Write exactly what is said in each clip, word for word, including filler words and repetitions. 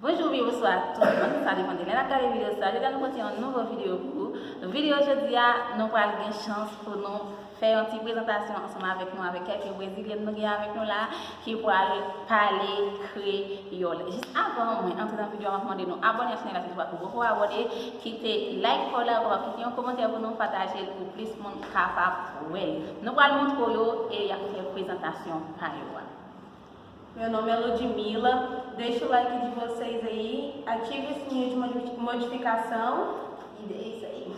Bonjou, wi, bonswa tout moun. Sa depann de lè n ap gade videyo sa. Jodi a nou pote yon nouvo videyo pou ou. Videyo jodi a, nou pral gen chans pou nou fè yon ti prezantasyon ansanm avèk nou, avèk kèk Brezilyen nou gen avèk nou la, ki pral pale kreyòl. Jis avan mwen antre nan videyo a, m ap mande nou abòne ak chanèl la si w pa poko abòne, kite like pa w la, ou kapab kite yon kòmantè pou nou, pataje l pou plis moun kapab wè l. Nou pral montre w yo e y ap fè prezantasyon pa yo a. Meu nome é Ludmila. Deixa o like de vocês aí, ative o sininho de modi- modificação e é isso aí.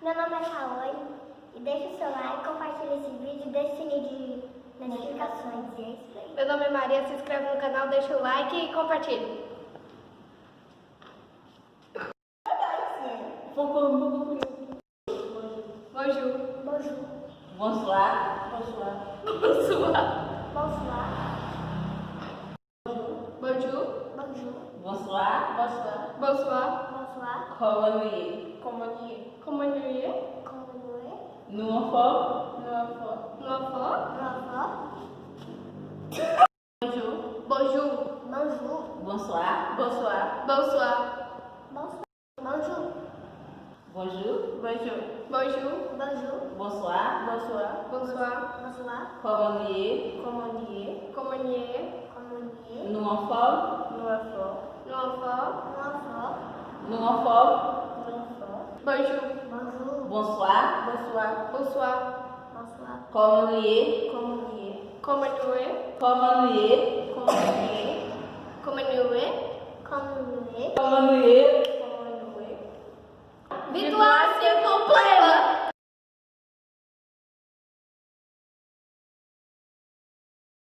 Meu nome é Caroline. E deixa o seu like, compartilha esse vídeo, deixa o sininho de notificações. E é isso aí. Meu nome é Maria, se inscreve no canal, deixa o like e compartilha. Bonjou. Bonjou. Bonjou. Bonswa. Bonswa. Bonswa. Bonjou. Bonjou. Bonswa. Bonswa. Bonswa. Bonswa. Kòman nou ye? Kòman nou ye? Kòman nou ye? Kòman nou ye? Nou anfòm? Nou anfòm. Nou anfòm. Nou anfòm. Bonjou. Bonjou. Bonjou. Bonswa. Bonswa. Bonswa. Bonswa. Bonjou. Bonjou. Bonjou. Bonjou. Bonjou. Bonswa. Bonswa. Bonswa. Bonswa. Kòman nou ye? Kòman nou ye? Kòman nou ye? Kòman nou ye? Nou anfòm? Nou anfòm. Nou anfòm. Nou anfòm. Nou anfòm. Nou anfòm. Bonjou. Bonjou. Bonswa. Bonswa. Bonswa. Bonswa. Kòman nou ye? Kòman nou ye? Kòman nou ye? Kòman nou ye? Kòman nou ye? Kòman nou ye? Kòman nou ye? Kòman nou ye? Viktwa se pou pèp!